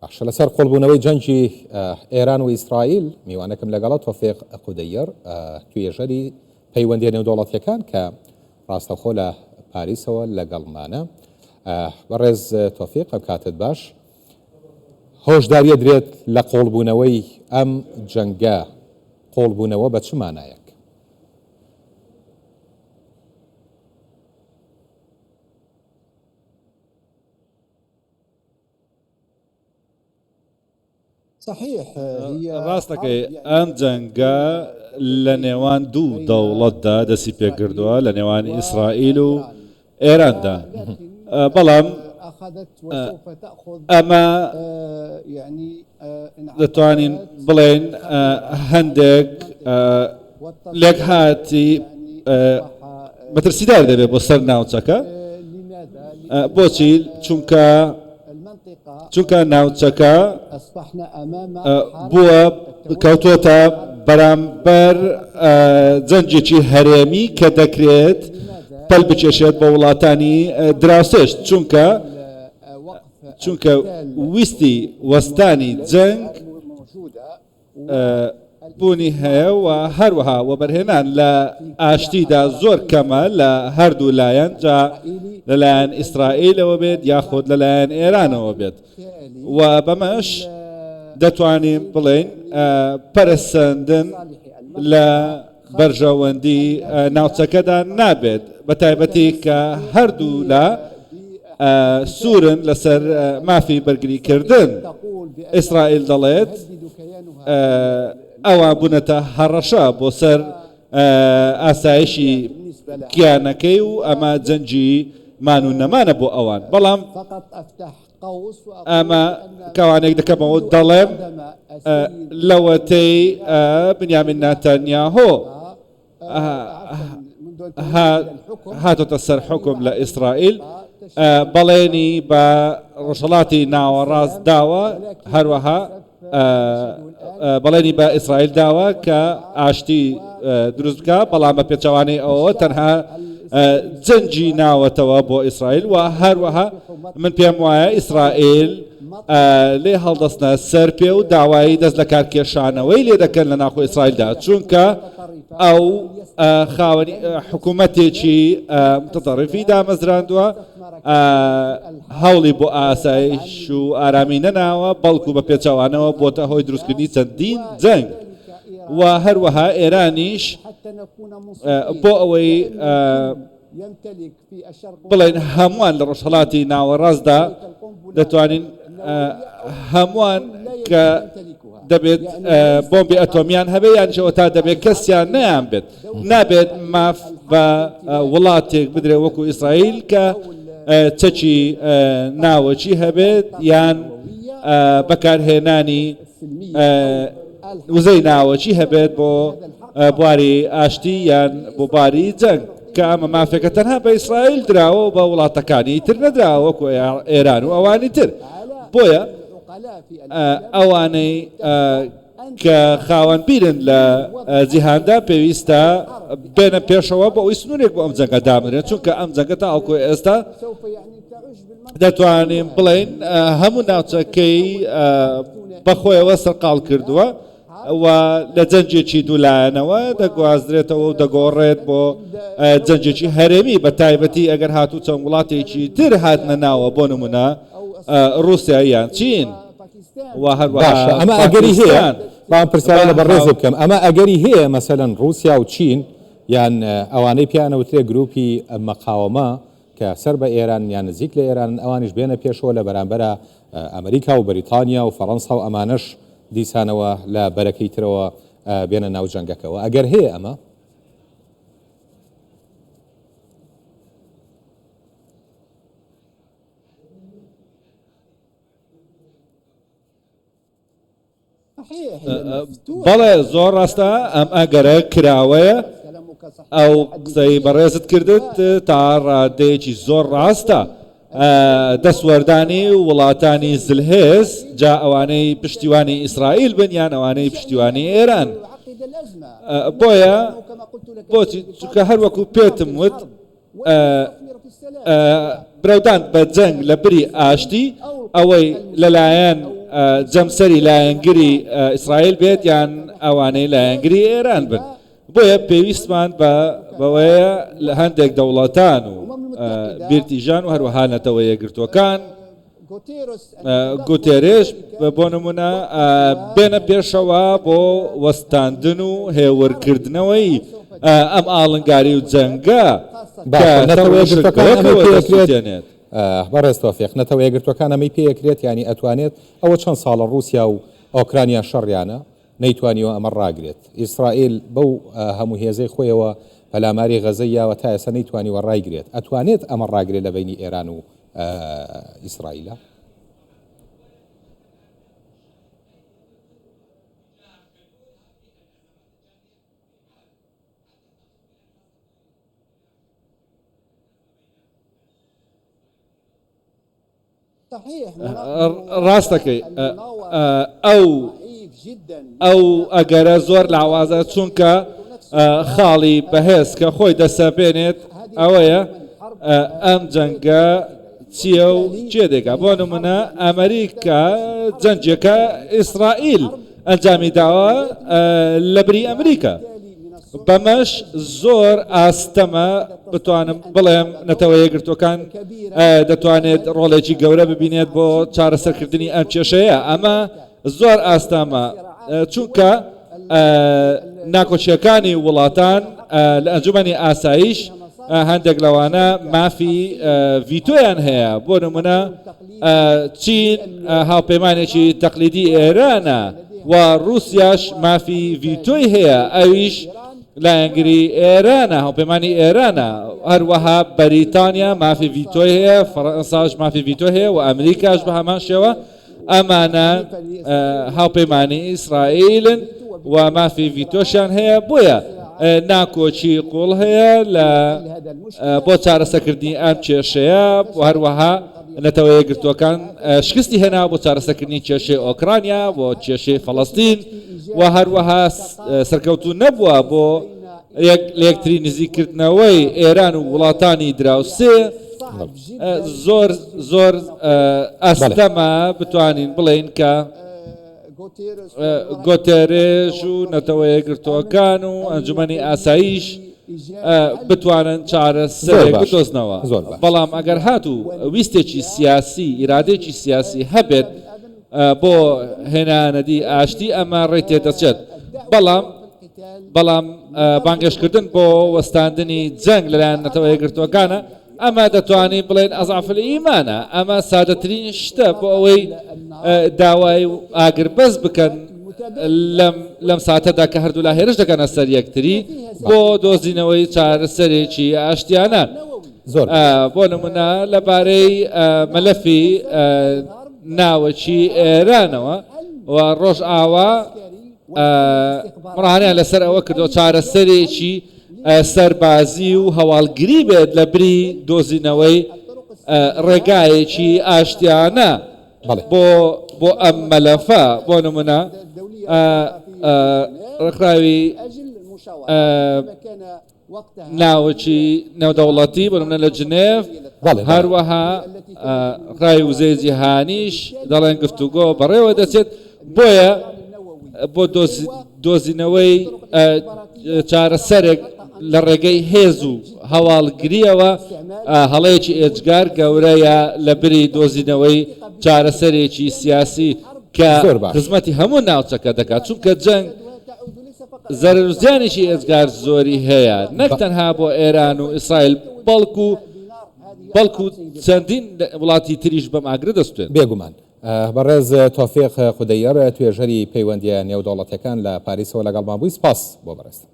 باشە لەسەر قوڵبوونەوەی جەنگی ئێران و ئیسرائیل میوانەکەم لەگەڵە تۆفیق قودەیەر توێژەری پەیوەندیە نێودەوڵەتیەکان کە ڕاستەوخۆ لە پاریسەوە لەگەڵمانە. بەڕێز تۆفیق ئەم کاتت باش. هۆشداریە درێت لە قوڵبوونەوەی ئەم جەنگە، قوڵبوونەوە بە چ مانایەک؟ ڕاستەکەی ئەم جەنگە لە نێوان دوو دەوڵەتدا دەستی پێکردووە لە نێوان ئیسرائیل و ئێراندا بەڵام ئەمە دەتوانین بڵێن هەندێک لێکهاتی مەترسیدار دەبێت بۆ سەر ناوچەکە بۆچی چونکە چونکە ناوچەکە بووە کەوتۆتە بەرامبەر جەنگێکی هەرێمی کە دەکرێت پەل بکێشێت بە وڵاتانی دراوسێش چونکە چونکە ویستی وەستانی جەنگ بوونی هەیە و هەروەها وەبەرهێنان لە ئاشتیدا زۆر کەمە لە هەردوو لایەن جا لەلایەن ئیسرائیلەوە بێت یاخود لەلایەن ئێرانەوە بێت و بەمەش دەتوانین بڵێین پەرەسەندن لە بەرژەوەندی ناوچەکەدا نابێت بە تایبەتی کە هەردوو لە سوورن لەسەر مافی بەرگریکردن. ئیسرائیل دەڵێت ئەوان بوونەتە هەڕەشە بۆ سەر ئاسایشی کیانەکەی و ئەمە جەنگی مان و نەمانە بۆ ئەوان. بەڵام ئەمە کەوانێک دەکەمەوە دەڵێم لەوەتەی بنیامین ناتانیاهۆ هاتۆتە سەر حوکم لە ئیسرائیل، بەڵێنی بە ڕۆژهەڵاتی ناوەڕاست داوە، هەروەها بەڵێنی بە ئیسرائیل داوە کە ئاشتی دروست بکە، بەڵام بە پێچەوانەی ئەوەوە تەنها جەنگی ناوەتەوە بۆ ئیسرائیل و هەروەها من پێم وایە ئیسرائیل لێ هەڵدەستنە سەر پێ و داوای دەست لە کارکێشانەوەی لێ دەکەن لە ناخۆ ئیسرائیلدا چونکە ئەو خاوەنی حکوومەتێکی متطرفی دامەزراندووە هەوڵی بۆ ئاسایش و ئارامی نەناوە بەڵکو بە پێچەوانەوە بۆتە هۆی دروستکردنی چەندین جەنگ و هەروەها ئێرانیش بۆ ئەوەی بڵێن هەمووان لە ڕۆژهەڵاتی ناوەڕاستدا دەتوانین هەمووان کە دەبێت بۆمبی ئەتۆمیان هەبێ یان تا دەبێت کەسیان نیان بێت نابێت ماف بە وڵاتێک بدرێ وەکو ئیسرائیل کە چەکی ناوەکی هەبێت یان بەکارهێنانی وزەی ناوەکی هەبێت بۆ بواری ئاشتی یان بۆ باری جەنگ کە ئەمە مافێکە تەنها بە ئیسرائیل دراوە و بە وڵاتەکانی تر نەدراوە وەکو ئێران و ئەوانی تر بۆیە ئەوانەی کە خاوەن بیرن لە جیهاندا پێویستە بێنە پێشەوە بۆ ئەوی سنوورێک بۆ ئەم جەنگە دابنرێت چونکە ئەم جەنگە تاوەکو ئێستا دەتوانین بڵێین هەموو ناوچەکەی بەخۆیەوە سەرقاڵ کردووە و لە جەنگێکی دوولایەنەوە دەگوازرێتەوە و دەگۆڕێت بۆ جەنگێکی هەرێمی بە تایبەتی ئەگەر هاتوو چەند وڵاتێکی تر هاتنە ناوە بۆ نمونە ڕووسیا یان چین و هەروەها باشە ئەمە ئەگەری هەیە بەڵام پرسیارە لە بەڕێز بکەم ئەمە ئەگەری هەیە مەسەلەن ڕووسیا و چین یان ئەوانەی پێیان ئەوترێ گروپی مەقاوەمە کە سەر بە ئێرانن یان نزیک لە ئێرانن ئەوانیش بێنە پێشەوە لە بەرامبەرا ئەمریکا و بەریتانیا و فەڕەنسا و ئەمانەش دیسانەوە لە بەرەکەی ترەوە بێنە ناو جەنگەکەوە ئەگەر هەیە ئەمە؟ بەڵێ زۆر ڕاستە ئەم ئەگەرە کراوەیە ئەو قسەی بەڕێزت کردت تا ڕادەیەکی زۆر ڕاستە دەستوەردانی وڵاتانی زلهێز جا ئەوانەی پشتیوانی ئیسرائیل بن یان ئەوانەی پشتیوانی ئێران بۆیە بۆچی چونکە هەروەکو پێتم وت برەودان بە جەنگ لە بری ئاشتی ئەوەی لەلایەن جەمسەری لایەنگری ئیسرائیل بێت یان ئەوانەی لایەنگری ئێران بن. بۆیە پێویستمان بە بەوەیە لە هەندێک دەوڵەتان و بیرتیژان و هەروەها نەتەوە یەکگرتووەکان گوتێرێش بۆ نمونە بێنە پێشەوە بۆ وەستاندن و هێورکردنەوەی ئەم ئاڵنگاری و جەنگە کە نەتەوە یەکگرتووەکان ئەمەی بەیەکەوە پێکرێت دەسوتێنێت. بەڕێز تۆفیق نەتەوە یەکگرتووەکان ئەمەی پێکرێت یانی ئەتوانێت ئەوە چەند ساڵە ڕووسیا و ئۆکرانیا شەڕیانە نەیتوانیوە ئەمە ڕاگرێت. ئیسرائیل بەو هەموو هێزەی خۆیەوە پەلاماری غەزەی یاوە تا ئێستا نەیتوانیوە ڕایگرێت. ئەتوانێت ئەمە ڕاگرێت لە بەینی ئێران و ئیسرائیلا؟ ڕاستەکەی ئەو ئەو ئەگەرە زۆر لاوازە چونکە خاڵی بەهێز کە خۆی دەسەپێنێت ئەوەیە ئەم جەنگە چییە و چێ دەکا بۆ نمونە ئەمریکا جەنجێکە ئیسرائیل ئەنجامی داوە لەبری ئەمریکا. بەمەش زۆر ئاستەمە بتوانم بڵێم نەتەوە یەکگرتووەکان دەتوانێت ڕۆڵێکی گەورە ببینێت بۆ چارەسەرکردنی ئەم کێشەیە. ئەمە زۆر ئاستەمە چونکە ناکۆکییەکانی وڵاتان لە ئەنجومەنی ئاسایش هەندێک لەوانە مافی ڤیتۆیان هەیە، بۆ نمونە چین هاوپەیمانێکی تەقلیدی ئێرانە و ڕووسیاش مافی ڤیتۆی هەیە، ئەویش لایەنگری ئێرانە، هاوپەیمانی ئێرانە، هەروەها بەریتانیا مافی ڤیتۆی هەیە، فەڕەنساش مافی ڤیتۆی هەیە و ئەمریکاش بە هەمان شێوە، ئەمانە هاوپەیمانی ئیسرائیلن و مافی ڤیتۆشیان هەیە، بۆیە ناکۆکی قوڵ هەیە لە بۆ چارەسەکردنی ئەم کێشەیە و هەروەها نەتەوە یەکگرتووەکان شکستی هێنا بۆ چارەسەکردنی کێشەی ئۆکرانیا بۆ کێشەی فەڵەستین و هەروەها سەرکەوتوو نەبووە بۆ لە یەکتری نزیککردنەوەی ئێران و وڵاتانی دراوسێ. زۆر زۆر ئەستەمە بتوانین بڵێین کە گۆتێرێش و نەتەوە یەکگرتووەکان و ئەنجومەنی ئاسایش بتوانن چارەسەرێک بدۆزنەوە. بەڵام ئەگەر هاتوو ویستێکی سیاسی، ئیرادەیەکی سیاسی هەبێت بۆ هێنانەدی ئاشتی ئەمە ڕێی تێدەچێت. بەڵام بەڵام بانگێشتکردن بۆ وەستاندنی جەنگ لەلایەن نەتەوە یەکگرتووەکانە ئەمە دەتوانین بڵێن ئەزعف الئیمانە، ئەمە سادەترین شتە بۆ ئەوەی داوای ئاگربەست بکەن لەم لەم ساتەدا کە هەردوولا هێرش دەکەنە سەر یەکتری بۆ دۆزینەوەی چارەسەرێکی ئاشتیانە. زۆر بۆ نمونە لەبارەی مەلەفی ناوەکی ئێرانەوە و ڕۆژئاوا مڕانیان لەسەر ئەوە کردو چارەسەرێکی سەربازی و هەواڵگری بێت لە بری دۆزینەوەی ڕێگایەکی ئاشتیانە بۆ بۆ ئەم مەلەفە. بۆ نمونە ڕێکخراوی ناوکی نێودەوڵەتی بۆ نمونە لە جنێف، هەروەها ڕێکخراوی وزەی جیهانیش دەڵێن گفتوگۆ بەڕێوە دەچێت، بۆیە بۆ دۆزینەوەی چارەسەرێک لە ڕێگەی هێز و هەواڵگرییەوە هەڵەیەکی ئێجگار گەورەیە لە بری دۆزینەوەی چارەسەرێکی سیاسی کە خزمەتی هەموو ناوچەکە دەکات، چونکە جەنگ زەرەر و زیانێکی ئێجگار زۆری هەیە نەک تەنها بۆ ئێران و ئیسرائیل بەڵکو بەڵکو چەندین وڵاتی تریش بەم ئاگرە دەسوتێن. بێگومان. بەڕێز تۆفیق قودەیەر، توێژەری پەیوەندییە نێودەوڵەتییەکان لە پاریسەوە لەگەڵمان بووی، سپاس بۆ بەڕێزت.